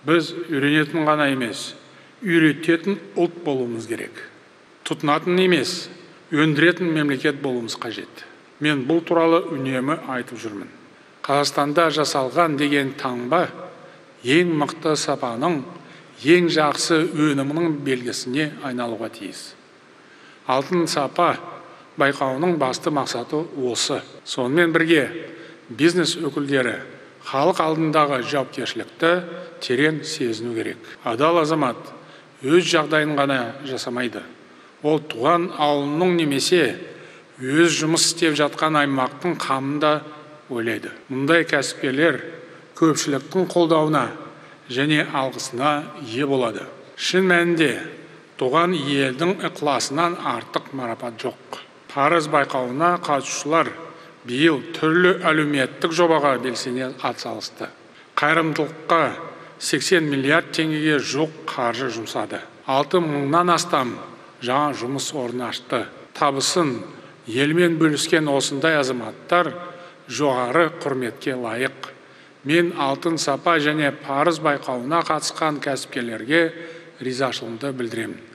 Біз үйренетін ғана емес, үйрететін ұлт болуымыз керек. Тұтынатын емес, өндіретін мемлекет болуымыз қажет. Мен бұл туралы үнемі айтып жүрмін. Қазақстанда жасалған деген таңба ең мықты сапаның, ең жақсы өнімінің белгісіне айналуға тиіс. Алтын сапа байқауының басты мақсаты осы. Сонымен бірге бизнес өкілдері халық алдындағы жауапкершілікті терең сезіну керек. Адал азамат өз жағдайын ғана жасамайды. Ол туған ауылының немесе өз жұмыс істеп жатқан аймақтың қамын да ойлайды. Мұндай кәсіпкерлер көпшіліктің қолдауына және алғысына ие болады. Шын мәнінде туған елдің ықыласынан артық марапат жоқ. Парыз байқауына қатысушылар биыл түрлі әлеуметтік жобаға белсене атсалысты. Қайырымдылыққа 80 миллиард теңгеге жуық қаржы жұмсады. 6 мыңнан астам жаңа жұмыс орны ашты. Табысын елмен бөліскен осындай азаматтар жоғары құрметке лайық. Мен Алтын сапа және парыз байқауына қатысқан кәсіпкерлерге ризашылығымды білдіремін.